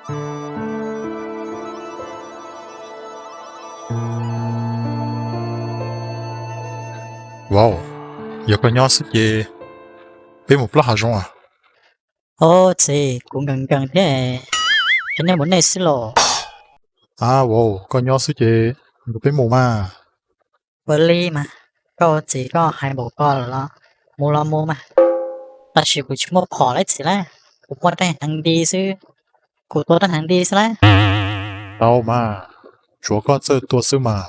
Vauv, yog koj nyob xwb ces peb mus plob hav zoov a. Au txiv, kuv nkees nkees thiab, es nej mus nej xwb los. A, vauv, koj nyob xwb ces peb mus mas. Ua li mas, koj ua txiv koj hais npaum ko lawm los mus los mus mas. Tab sis kuv tsis muaj phom lawm txiv lauj, kuv muaj rab hneev nti xwb, kuv tua rab hneev nti xwb lauj. Tau mas, tsuav koj txawj tua xwb mas.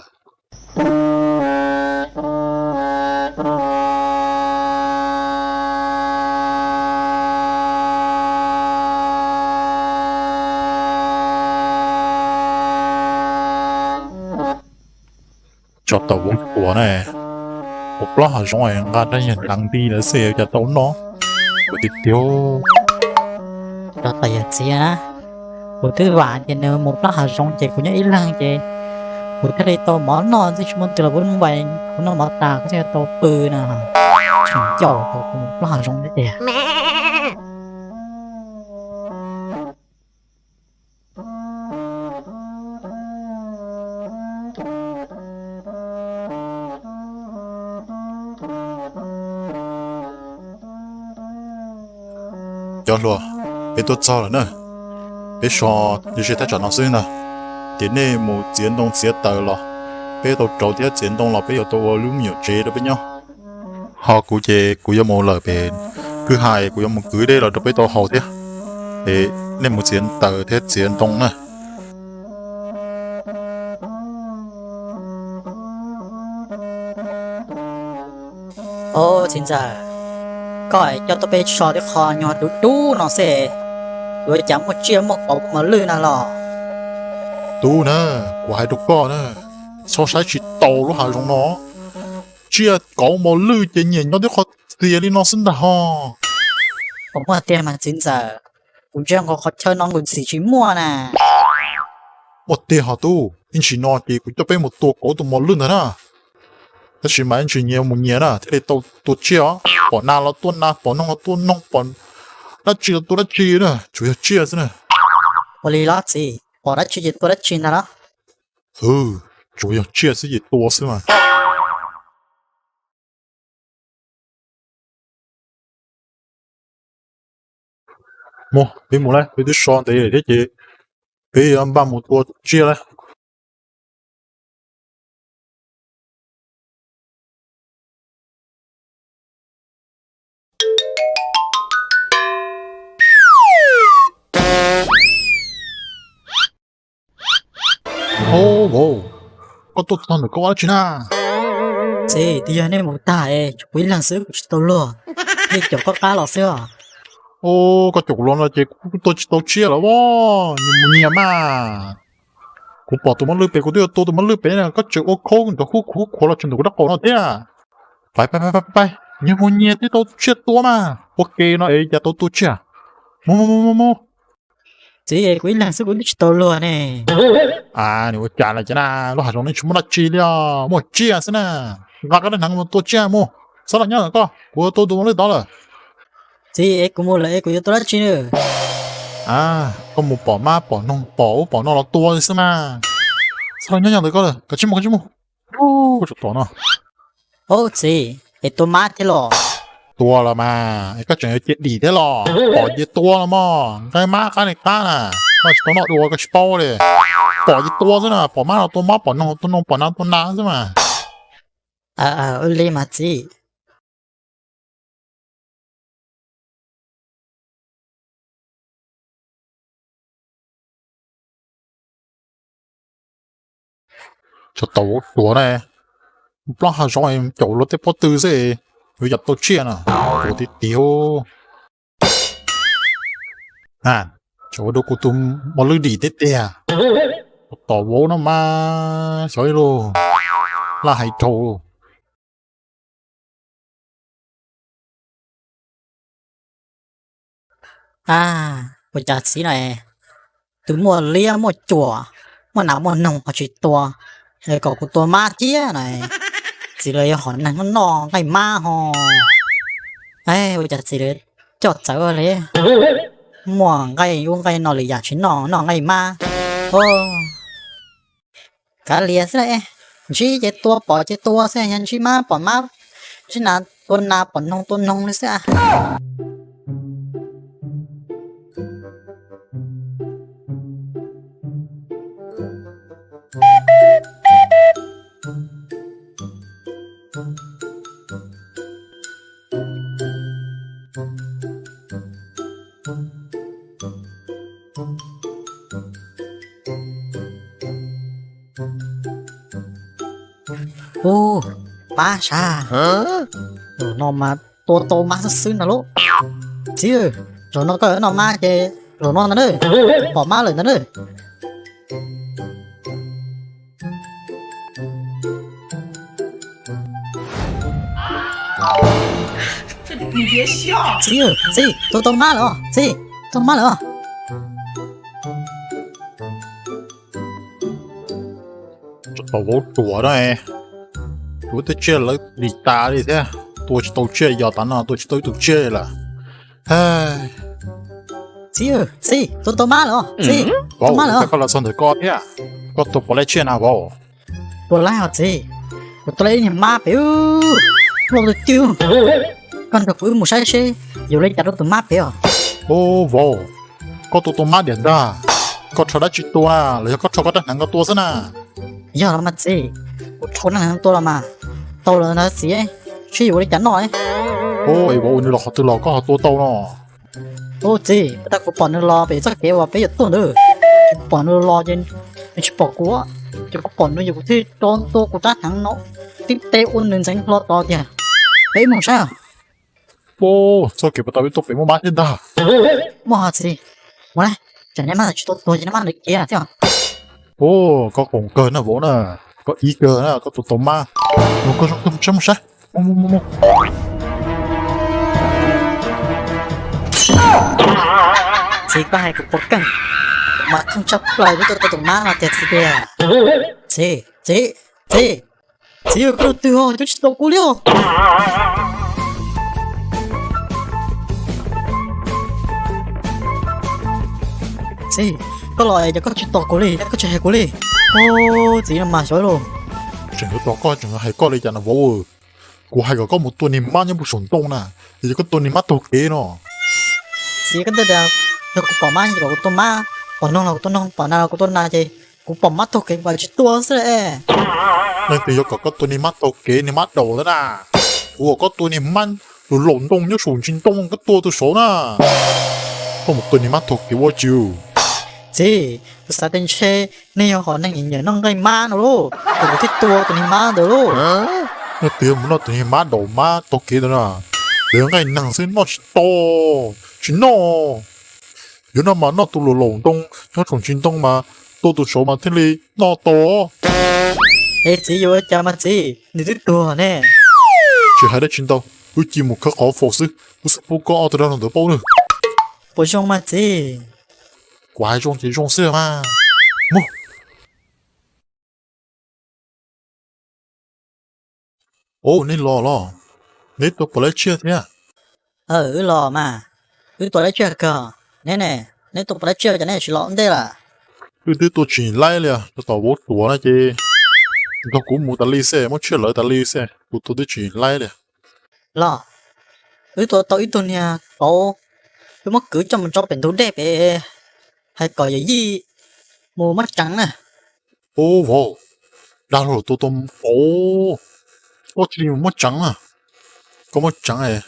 Tso tau vauv tuag na, mus plob hav zoov nqa rab hneev nti lawm xwb cas tau noj. Ua tiag tiag. Tso tau yawg txiv na, kuv twb vam tias nws mus plob hav zoov ces kuv nyob ib leeg ces kuv thiaj li tau mov noj, twb tsis muaj twg los kuv npais kuv noj mov tas kuv thiaj tau pw no. Tseem caum kuv mus plob hav zoov thiab tiag. Cov hluas, peb tuaj txog lawm na. Peb so ze thaj tsam no xwb na, ces nej mus txiav ntoo txiav taws los peb tau rauv thiab txiav ntoo los peb yuav tau ua lub me nyuam tsev rau peb nyob. Ho kuv ces kuv yuav mus lawm pem kwj ha, kuv yuav mus kwv dej los rau peb tau haus thiab. Es nej mus txiav taws thiab txiav ntoo na. Au txiv ntxawm, koj coj tuaj peb so tib qho nyuag dub dub no xwb, yuav cas muaj tsiaj muaj kauv mos lwj na los? Tub na, kuv hais rau koj na, txhob saib tsis taus lub hav zoov no. Tsiaj kauv mos lwj ces nyiam nyob tib qho xiav li no xwb ntag ho. Puas muaj tiag mas txiv ntxawm? Kuv ntsia nkaus qhov chaw no nkaus ntxim tsis muaj na. Muaj tiag ho tub, ib ntsis no ces kuv coj peb mus tua kauv tua mos lwj ntag na. Tab sis mas ib ntsis nyias mus nyias na thiaj li tau tua tsiaj os. Pom nas los tua nas, pom noog los tua noog, pom dab tsi los tua dab tsi na, tsuas yog tsiaj xwb na. Ua li los txiv, pom dab tsi ces tua dab tsi ntag los? Hwv, tsuas yog tsiaj xwb ces tua xwb mas. Mus, peb mus lawm, peb twb so ntev lawm thiab ces peb yuav npaj mus tua tsiaj lawm. Au, koj tuaj txog ntawm koj ua dab tsi na? Txiv, twb yog nej mus tag es tshuav kuv ib leeg xwb kuv tsis tau luag, nej caum koj qab los xwb os. Au, koj caum kuv los no ces kuv tua tsis tau tsiaj lawm os, nyias mus nyias mas. Kuv pom tus mos lwj pem kuv twb yuav tua tus mos lwj pem na, koj tseem ua khaub nrov huj khuav huj khuav los tseem ntawm kuv rab qau no thiab. Pais pais pais pais, nyias mus nyias thiaj tau tsiaj tua mas, ua ke no es cas tau tua tsiaj. Mus mus mus mus mus. Txiv, kuv ib leeg xwb kuv twb tsis tau luag ne. A, nws ua cas lawm cas na, lub hav zoov no tsis muaj dab tsi li os, muaj tsiaj xwb na. Nqa koj rab hneev mus tua tsiaj mus, txhob los nyob ntawm koj, kuv tua tus mos lwj tod lawm. Txiv, es kuv mus lawm es kuv yuav tua dab tsi? A, koj mus pom mab pom noog pom ub pom no los tua xwb mas. Txhob los nyob nyob ntawm koj lawm, kav tsij mus kav tsij mus. Ub, tsov tom no. Ub txiv, es tua mab thiab los? Tua los mas, es koj tseem yuav cia dim thiab los? Pom ces tua los mog, nqaij mab qab li qab na, koj tsis tau noj dua koj tsis paub li. Pom ces tua xwb na, pom mab los tua mab, pom noog tua noog, pom nas tua nas xwb mas. Ua li mas txiv. Tsov tom vauv tuag na, plob hav zoov caum luag tej pob tw xwb, yuav yam tau tsiaj na, tuag tiag tiag. A, tsov ua rau kuv tus mos lwj dim tiag tiag. Tsov tom vauv no mas xyov ib lub laj hais rau. A, ua cas txiv no es twb muaj liab muaj cuam, muaj nas muaj noog ho tsis tua, es kom kuv tua mab thiab no, txiv los yog hom neeg noj nqaij mab ho. Ua cas txiv lawv coj txawv li. Muaj nqaij ub nqaij no lwm yam tsis noj, noj nqaij mab. Kav liam xwb las, ntsib ces tua, pom ces tua xwb, yog ntsib mab pom mab, ntsib nas tua nas, pom noog tua noog li xwb. Ub, mab sav, zaum no mas tua tau mab xwb xwb no lauj. Txiv, zaum no koj noj mab ces zaum no ntag na, pom mab lawm ntag na. Txiv, txiv, tua tau mab lawm os, txiv, tua mab lawm os. Tau vauv ruam na, tus twb tsiaj lawv dim tas li thiab, tua tsis tau tsiaj yos tas no, tua tsis tau ib tug tsiaj lawm. Txiv, txiv, tua tau mab lawm os, txiv, tua mab lawm os. Koj los txog ntawm koj thiab, koj tua puas laib tsiaj na vauv? Tua laib os txiv, kuv tua laib ib niag mab pem, loj tiag tiag. Koj nrog kuv wb mus saib seb yuav ua li cas rau tus mab pem os. Ub vauv, koj tua tau mab diam ntag, koj rho dab tsi tua na, los yog koj rho koj rab hneev ko tua xwb na? Yog los mas txiv, kuv rho rab hneev tua los mas. Tau los ntag txiv, seb yuav ua li cas noj. Ub, es vauv, nws los qhov twg los koj ho tua tau no? Ub txiv, puag ta kuv pom nws los pem txoj kev uas peb yuav tuaj ntawd, kuv pom nws los ces nws tsis pom kuv, ces kuv pom nws ces kuv thiaj rho tua kuv rab hneev no tib teg ua nws ntxeev hlo tod tiag. Peb mus saib. Ub, txoj kev puag ta peb tuaj pem muaj mab thiab ntag. Muaj txiv, mus na, tsam nej mab tsis tau tuag ces nej mab ntawd khiav thiab. Ub, koj qoom kawg na vauv na, koj ib kawg na koj tua tau mab. Mus koj zoo kawg, mus saib, mus saib. Mus mus mus mus. Txiv, koj hais kuv puas keej, mas kheej tshaj plaws peb tuaj tua tus mab no tiag txiv tiag. Txiv, txiv, txiv, txiv, koj rau twg os, koj tsis tau kuv li os. Txiv, koj los es cas koj tsis tos kuv li, koj tsis hais kuv li. Ub, txiv no mas xyov lauj. Tseem yuav tos koj tseem hais koj li cas no vauv? Kuv hais kom koj mus tua niag mab nyob puag saum ntoo na, es yog koj tua niag mab taug kev no. Txiv, koj twb tias yog kuv pom mab ces kom kuv tua mab, pom noog los kuv tua noog, pom nas los kuv tua nas, ces kuv pom mab taug kev kuv tsis tua xwb. Leej twg yuav kom koj tua niag mab taug kev, niag mab daum ntawd na? Kuv kom koj tua niag mab laum laum ntoo nyob saum ntsis ntoo koj tua tus saud na. Koj mus tua niag mab taug kev ua tsi? Txiv, kuv xav tias ntshe nej yog hom neeg nyiam noj nqaij mab no lauj, es kuv thiaj tua tus niag mab ntawd lauj. Leej twg yuav mus noj tus niag mab daum mab taug kev ntawd na? Lawv yog nqaij neeg xwb noj tsis tau, tsis noj. Yuav noj mas noj tus laum laum ntoo nyob saum ntsis ntoo mas tua tus saud mas thiaj li noj tau. Es txiv yuav ua cas mas txiv, nws twb tuag ne. Tsis hais dab tsi ntau, wb cia mus khawb qhov faus xwb, wb xub pub koj ob tug dab laug ntawd paub nawb. Puas zoo mas txiv? Kuv hais zoo ces zoo xwb mas. Mus. Ub, neb los los? Neb tua puas laib tsiaj thiab? Wb los mas, wb tua laib tsiaj kawg. Neb ne, neb tua puas laib tsiaj cas neb tsis los ua ntej lawm? Wb twb tua tsis laib li, tab tom vauv ruam na ces nrog kuv mus tas li xwb, muab tsiaj lawv tas li xwb, kuv tua twb tsis laib li. Los, wb tua tau ib tug niag kauv, wb muab kwv coj mus tso pem ntug dej pem, hais kom yawm yij mus muab tseev na. Ub vauv, dab laug tua tau kauv, koj cia li mus muab tseev na. Koj muab tseev,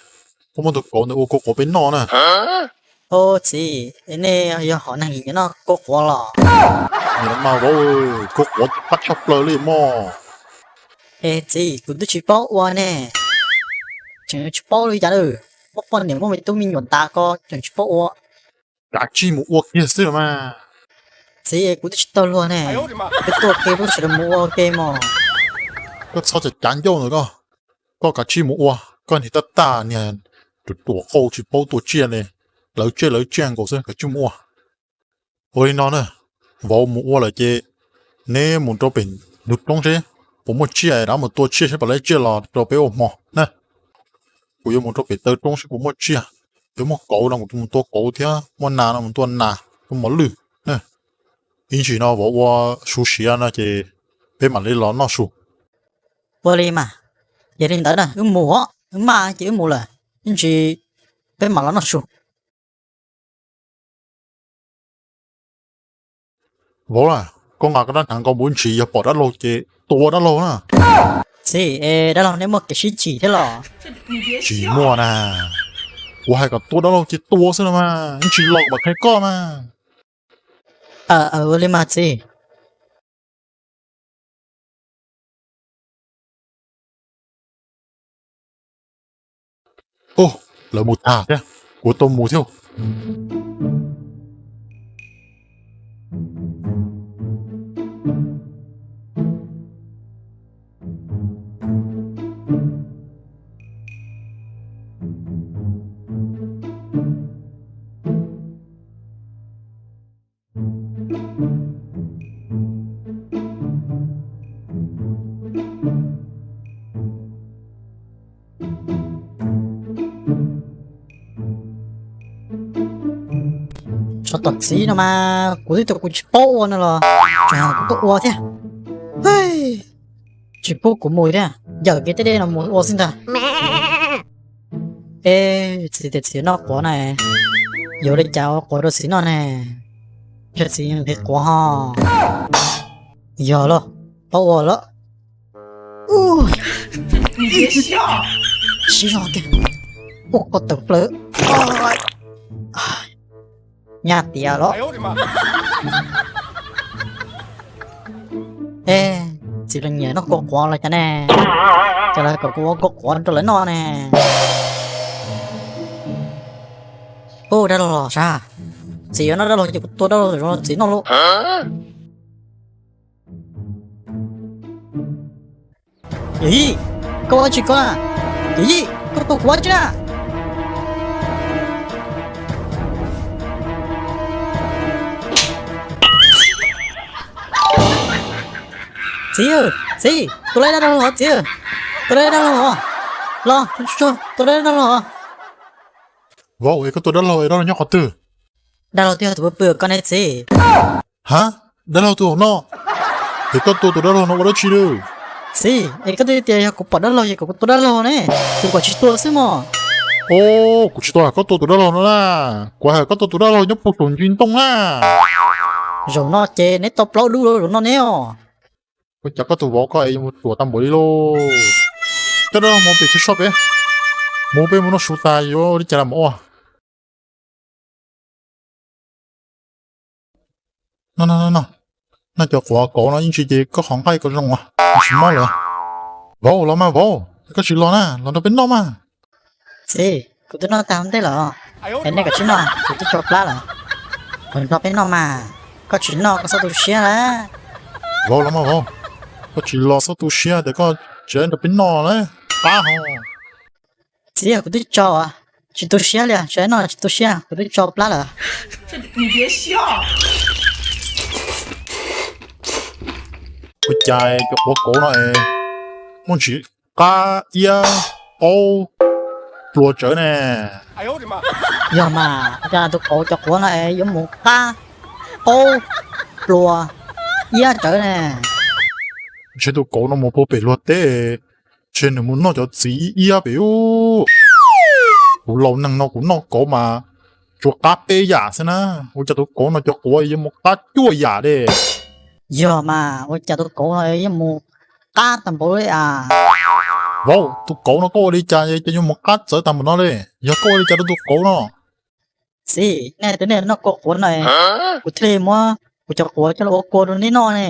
koj muab tus kauv ntawd ua kua quav peb noj na. Ub txiv, nej yog hom neeg nyiam noj kua quav los? Nim no mas vauv, kua quav pab tshaj plaws li mog. Es txiv, kuv twb tsis paub ua ne. Tseem tsis paub li cas, muaj poj niam muaj me tub me nyuam tas ko tseem tsis paub ua. Kav tsij mus ua kiag xwb los mas. Txiv, kuv twb tsis tau luag ne, peb tuaj ua ke peb sawv daws mus ua ke mog. Koj txhob cav cav ncauj ntawm koj, koj kav tsij mus ua, koj niag tab tag niag ruam ruam qau tsis paub tua tsiaj li, lawv tsiaj lawv tsiaj nkaus xwb, kav tsij mus ua. Ua li no na, vauv mus ua lawm ces neb mus rau pem ntug roob seb puas muaj tsiaj, rov mus tua tsiaj seb puas laib tsiaj los rau peb ua hmo na. Kuv yuav mus rau pem taw roob seb puas muaj tsiaj, Yog muaj kauv no kuv mus tua kauv thiab, muaj nas no mus tua nas, tua mos lwj. Ib ntsis no vauv ua su siav no ces peb mam li los noj su. Ua li mas, yog li ntawd na wb mus os, wb maj ces wb mus lawm, ib ntsis peb mam los noj su. Vauv na, koj nqa koj dab hnav nkaus npaum ntsis, yog pom dab laug ces tua dab laug na. Txiv, es dab laug nej muaj kev sib chim thiab los? Tsis muaj na, kuv hais kom tua dab laug ces tua xwb no mas, ib ntsis los mam qhia koj mas. Ua li mas txiv. Lawv mus tag thiab, kuv tau mus thiab. Tsov tom txiv no mas kuv twb tias kuv tsis paub ua no los tseem hais kuv tuaj ua thiab. Tsis pub kuv mus thiab, yawm kev tej dej no mus ua xwb ntag. Ej, txiv tias txiv noj quav na, yuav li cas ua quav rau txiv noj ne? Yog txiv nqhis quav ho. Yog los, paub ua lawm. Siv zog tiag, ua koj tawm plaws. Nyaj tiav los. Ej, txiv los nyiam noj kua quav los cas ne? Cas lawv kom kuv ua kua quav rau lawv noj ne? Ub, dab laug los sas. Txiv yuav noj dab laug ces kuv tua dab laug zoo txiv noj lauj. Yawm yij, koj ua dab tsi koj na? Yawm yij, koj tua kuv dab tsi na? Txiv, txiv, tua lawv dab laug los txiv, tua lawv dab laug los, los, tua lawv dab laug los. Vauv, es koj tua dab laug es dab laug nyob qhov twg? Dab laug twb yog tus pw pw koj ne txiv. Ha, dab laug tus hauv no, es koj tua tus dab laug no ua dab tsi lawm? Txiv, es koj twb tias yog kuv pom dab laug ces kom kuv tua dab laug ne, kuv kom tsis tua xwb mog. Os, kuv tsis tau hais koj tua tus dab laug no na, kuv hais koj tua tus dab laug nyob puag saum ntsis ntoo na. Zaum no ces neb tau plaub dub lawm zaum no neb os. Ua cas koj tus vauv koj es yuav mus ruam tag npaum li lauj? Coj dab laug mus pem tsev so pem, mus peb mus noj su tas yuav li cas los mus ua. No, no, no, noj cov quav kauv no ib ntsis ces koj qhov nqaij kom zoo, tsis mob lawm. Vauv, los mas vauv, koj tsis los na, los nrog peb noj mas. Txiv, kuv twb noj tag ua ntej lawm, es nej kav tsij noj, kuv twb tso plab lawm. Los nrog peb noj mas, koj tsis noj koj txhob tu siab na. Vauv, los mas vauv, koj tsis los txhob tu siab tias koj tsis nrog peb noj na, qab ho. Txiv, kuv twb tso, tsis tu siab li, tsis noj tsis tu siab, kuv twb tso plab lawm. Ua cas cov quav kauv no es muaj ntsis qab iab qaub pluas tsawv ne? Yog mas, ua cas tus kauv cov quav no es yuav mus qab qaub pluas iab tsawv ne? Ntshe tus kauv no mus puag pem luag teb, ntshe nws mus noj cov txiv iab pem ub. Kuv laus neeg no kuv noj kauv mas tsuas qab peb yam xwb na, ua cas tus kauv no cov quav yuav mus qab cuaj yam li? Yog mas, ua cas tus kauv no yuav mus qab tag npaum li as? Vauv, tus kauv no koj ua li cas es yuav mus qab txawv tag npaum no li? Yog koj ua li cas rau tus kauv no? Txiv, nej twb nej noj kua quav no, kuv thiaj li muab kuv cov quav coj los ua kua rau nej noj ne.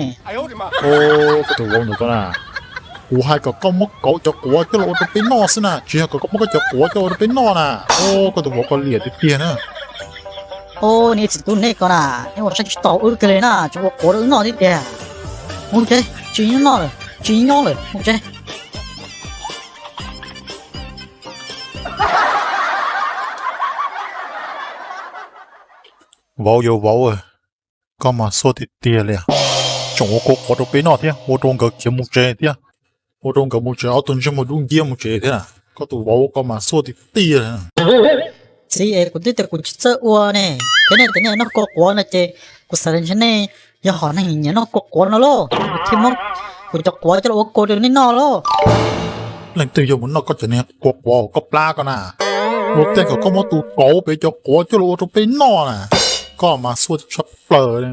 Koj tus vauv ntawd ko na, kuv hais kom koj muab kauv cov quav coj los ua rau peb noj xwb na, tsis yog kom koj muab koj cov quav coj ua rau peb noj na. Koj tus vauv ko liam tiag tiag na. Niag txiv tub nej ko na, nej ua saib tsis taus wb kiag li na, tseem ua quav rau wb noj thiab tiag. Mus tsev, tsis nyob noj lawm, tsis nyob lawm, mus tsev. Vauv, yog vauv, koj mas xuaj tiag tiag li. Tseem ua kua quav rau peb noj thiab, ua rau nkawd khiav mus tsev thiab, ua rau nkawd mus tsev ob tug ntsej muag dub nciab mus tsev thiab. Koj tus vauv koj mas xuaj tiag tiag li. Txiv es, kuv twb tias kuv tsis txawj ua ne, thiab nej tias nej noj kua quav no ces kuv xav tias ntshe nej yog hom neeg nyiam noj kua quav no lauj, thiaj muab kuv cov quav coj los ua kua rau nej noj lauj. Leej twg yog mus noj koj cov niag kua quav uas koj plab koj na? Luag tej kom koj muab tus kauv pem cov quav coj los ua rau peb noj na, koj mas xuaj tshaj plaws li.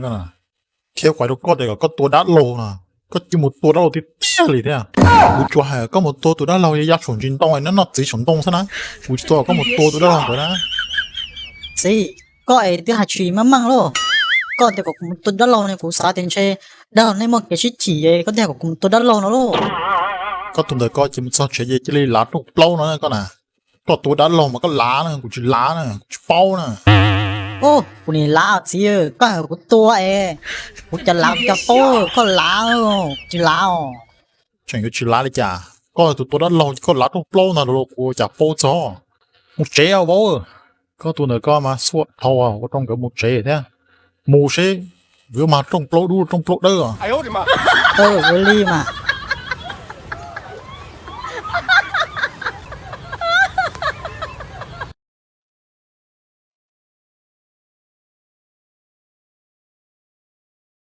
Khiav qais rau koj tias kom koj tua dab laug no, koj cia mus tua dab laug tiag tiag li thiab. Kuv tsuas hais koj mus tua tus dab laug yav saum ntsis ntoo, noj noj txiv saum ntoo xwb na, kuv tsis tau kom koj mus tua tus dab laug ntawd na. Txiv, koj es twb hais tsis meej meej lauj. Koj tias kom kuv mus tua dab laug no kuv xav tias ntshe dab laug nej muaj kev sib chim, koj thiaj kom kuv mus tua dab laug no lauj. Koj tus ntawm koj ces mus txog tsev ces cia li lav rooj plaub no koj na. Koj tua dab laug mas koj lav na, kuv tsis lav na, kuv tsis paub na. Kuv nim lav txiv, koj hais kuv tua es kuv cas lav kuv cas paub, koj lav, tsis lav os. Tseem yuav tsis lav li cas? Koj tus tua dab laug ces koj lav rooj plaub ntag los kuv cas paub txog. Mus tsev os vauv. Koj tus ntawm koj mas xuaj dhau, ua rau nkawd mus tsev thiab. Mus seb, yuav mag rooj plaub dub rooj plaub dawb. Ua li mas.